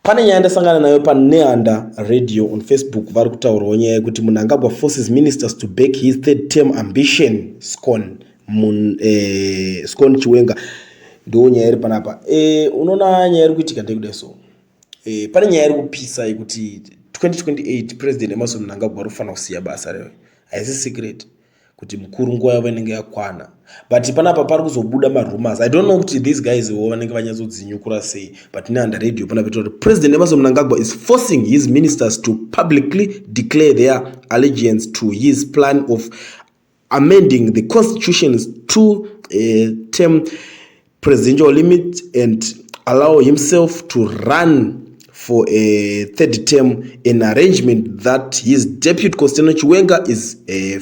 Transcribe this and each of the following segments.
Pane nyaya yandasangana nayo paNehanda Radio on Facebook. Vari kutaurawo nyaya yekuti Mnangagwa forces ministers to back his third term ambition. Scon mun, Scon Chiwenga, ndo nyaya iri panapa. Unoona nyaya iri kuitika ndekudai so, pane nyaya iri kupisa yekuti 2028 President Emmerson Mnangagwa vari kufanira kusiya basa rewe. Haisi secret kuti mukuru nguva yavo inenge yakwana, but panapa pari kuzobuda marumors. I don't know kuti these guys wo vanenge vanyatsodzinyukura sei, but Nehanda Radio panapa kuti President Emmerson Mnangagwa is forcing his ministers to publicly declare their allegiance to his plan of amending the constitution's two term presidential limit and allow himself to run for a third term, an arrangement that his deputy Constantino Chiwenga is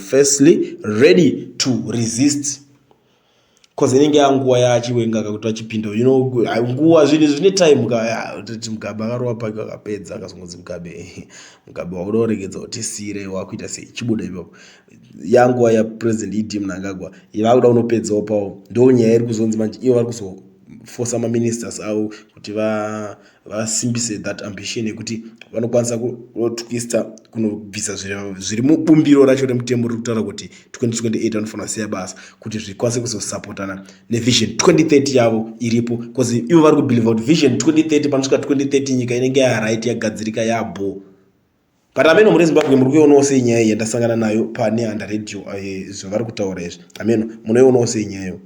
firstly ready to resist, 'cause inenge yanguva yaChiwenga kakuti achipinda. Nguva zvinhu zvine time ka. Kuti Mugabe akarova pake, akapedza, akazongonzi, "Mugabe, Mugabe, wakuda kuregedza kuti sire wakuita sei?" Chibuda ipapo. Yanguva yaPresident ED Mnangagwa, vakuda kunopedzawo pavo. Ndo nyaya iri kuzonzi manje ivo vari kuzofosa maministers avo kuti vasimbise that ambition yekuti vanokwanisa kutwista, kunobvisa zviri mubumbiro racho remutemo riri kutaura kuti 2028 vanofanira kusiya basa, kuti zvikwanise kuzosapotana neVision 2030 yavo iripo, because ivo vari kubhilivha kuti Vision 2030, panosvika 2030 nyika inenge yaright, yagadzirika, yabo. But ameno, muri Zimbabwe, muri kuionawo sei nyaya iyi yandasangana nayo pane Handa Radio, zvavari kutaura izvi? Ameno, munoionawo sei nyayo?